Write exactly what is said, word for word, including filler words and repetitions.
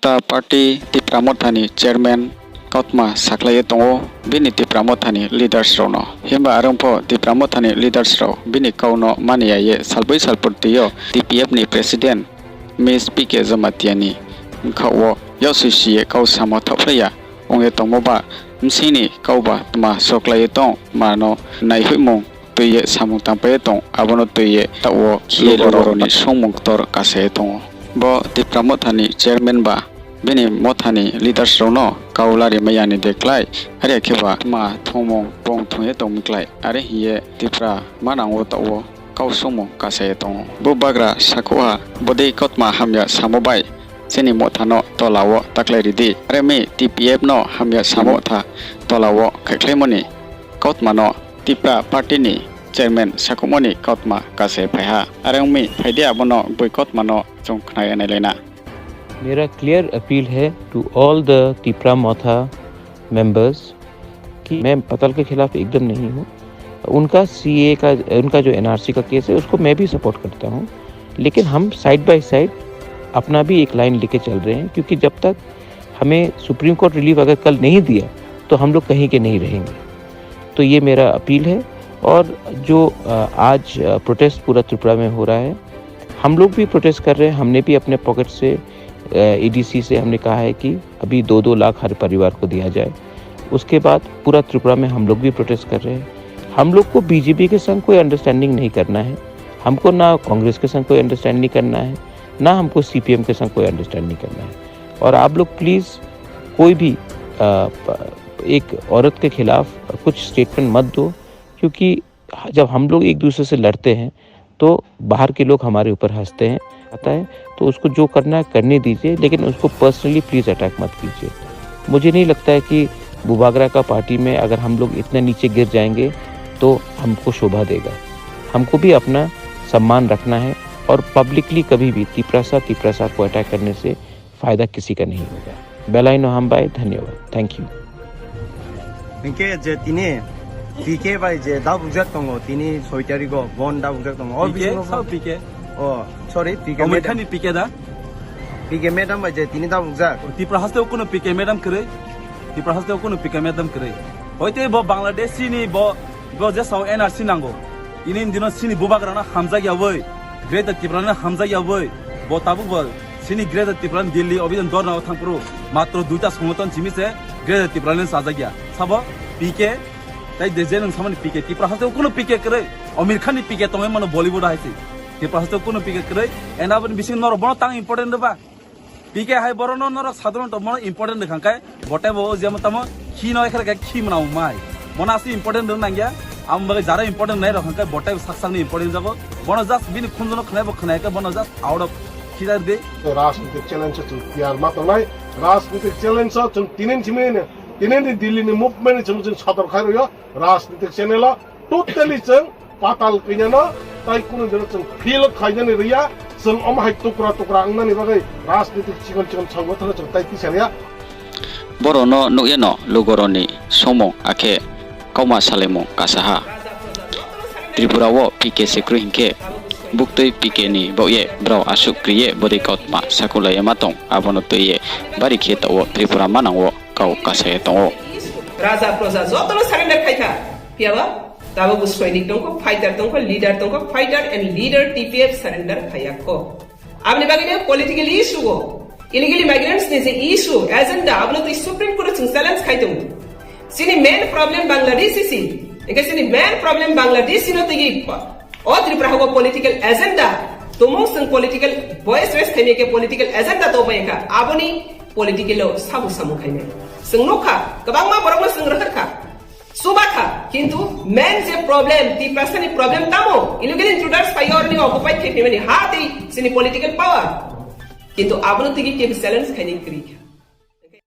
Tipra Motha ni chairman kautma sakhlai ye tong ou bini Tipra Motha ni leaders rao no. Himba are ong pho Tipra Motha ni leaders rao bini kau no mani ya ye salboi salpurti yo T P F ni president Miss P K Jamatia ni bkhaoh wo yaksi si ye kau samo thaohphlai ya ong ye tongmo ba, bsing ni kauba tma soklai ye tong, tma no naihoihmung tui ye samung tangpai ye tong, abo no tui ye taoh wo khe ye lugo rao ni songmung ktor kasa ye tong ou. Bo Tipra Motha ni chairman ba bini motha ni leaders rao no kau lari mai ya ni de klái, are khe ba tma thungmung bung thung ye tong mi klái, are hing ye Tipra manang wo taoh wo kau songmung kasa ye tong ou. Bubagra sakhouh ha, bodei kautma hamya samo bai chini motha no tola wo taklái ri di. Are mi T P F no hamya samo tha tola wo khaikhlaimo ni kautma no Tipra party ni chairman sakhouhmo ni kautma kasa ye phai ha. Are ong mi, phai di abo no boi kautma no chung khna ye nailai na. मेरा clear appeal है to all the Tipra मोथा मेंबर्स कि मैं पताल के खिलाफ एकदम नहीं हूँ। उनका सीए का, उनका जो एनआरसी का केस है, उसको मैं भी सपोर्ट करता हूँ, लेकिन हम साइड बाय साइड अपना भी एक लाइन लेके चल रहे हैं, क्योंकि जब तक हमें सुप्रीम कोर्ट रिलीफ अगर कल नहीं दिया, तो हम लोग कहीं के नहीं रहेंगे। तो ये मेरा अपील है। और जो, अ, आज, अ, प्रोटेस्ट पूरा त्रिपुरा में हो रहा है, हम लोग भी प्रोटेस्ट कर रहे हैं। हमने भी अपने पॉकेट से, अ, ईडीसी से हमने कहा है कि अभी दो दो लाख हर परिवार को दिया जाए। उसके बाद पूरा त्रिपुरा में हम लोग भी प्रोटेस्ट कर रहे हैं। हम लोग को बीजेपी के संग कोई अंडरस्टैंडिंग नहीं करना है। हमको ना कांग्रेस के संग कोई अंडरस्टैंडिंग करना है, ना हमको सीपीएम के संग कोई अंडरस्टैंडिंग करना है। और आप लोग प्लीज कोई भी, अ, प-, एक औरत के खिलाफ कुछ स्टेटमेंट मत दो, क्योंकि जब हम लोग एक दूसरे से लड़ते हैं, तो बाहर के लोग हमारे ऊपर हंसते हैं, आता है, तो उसको जो करना है करने दीजिए, लेकिन उसको पर्सनली प्लीज अटैक मत कीजिए। मुझे नहीं लगता है कि बुबागरा का पार्टी में अगर हम लोग इतने नीचे गिर जाएंगे, तो हमको शोभा देगा। हमको भी अपना सम्मान रखना है और पब्लिकली कभी भी तिपरासा, तिपरासा को अटैक करने से फायदा किसी का नहीं होगा। Belai no hambai, dhanyobad, thank you। Hing khe je tini P K bai je dabukjak tongo, tini soi tarikh o bon dabukjak tongo. O P K, bisingo sao P K? O, sorry, P K madam. P K da? P K madam bai je tini dabukjak. Tipra haste o kuno P K madam kwrwi. Tipra haste o kuno P K madam kwrwi. Hoite bo Bangladeshi ni bo, bo je sao N R C nango. Tini dino chini bubagra no hamjak ya bai. Greater Tipraland hamjak ya bai. Bo tabuk bo chini Greater Tipraland Delhi obijan dorna o thangphuru matro duita songoton simi se Greater Tipraland chajak ya. Sabo P K, tai de je nwng samani P K, Tipra haste o kuno P K kwrwi. Amir Khan ni P K tongwi mano Bollywood hai se. Tipra haste o kuno P K kwrwi. And aboni bising norok bono tang important ba. P K hai borok no norok sadharon tongmo no important rwkha khe, bote bo je mo tamo khi no ekhe ekhe khi mwnao mai. Bono aswk important rwng nangya, amo bagwi jara important nai rwkha khe bote bo sak sak ni important jago. Bono just bini khunju no khwnai bo khwnai khe bono just out of khijar di. Rajnitik challenge o chwng tiyar ma tongnai, rajnitik challenge o chwng tinin simi ni, tinin ni Delhi ni movement ni chwng chwng sodor khai rwyo, rajnitik channel o totally chwng patal kanya no, tai kunu jora chwng fill khainani riya, chwng omo hai tukra tukra wngnani bagwi rajnitik chikon chikon sanggothano chwng tai tisa riya. Borok no nuh yeno lugo rao ni songmung akhe kauma salaimung kasa ha. Tripura o P K se kwrwi hing khe, buktwi P K ni baoh ye brao asuh kri ye bodei kautma sakhulai ye ma tong, abo no twi ye bari khe taoh wo Tripura manang wo kau kasa ye tong ou. Raja proja joto no surrender khai kha, phiya ba tabuk bo soinik tong kho, fighter tong kho, leader tong kho, fighter and leader T P F surrender khai ya kho. Aboni bagwi no political issue o, illegal immigrants ni je issue, agenda, abo no twi Supreme Court o chwng challenge khai tongo. Chini main problem Bangladeshi se, hingkhe chini main problem Bangladeshi no twi o Tripura hago political agenda tongmung, chwng political voice raise khaimai khe political agenda tongmai kha, aboni political o sabo samung khainai. Chwng nukha, kwbangma borok no chwng rwkha kha. Chuba kha, kintu main je problem, Tiprasa ni problem tamo, illegal intruders phai yo, oroni occupied khai phaimani ha tei chini political power. Kintu abono tigi kebi challenge khaini kwrwi kha.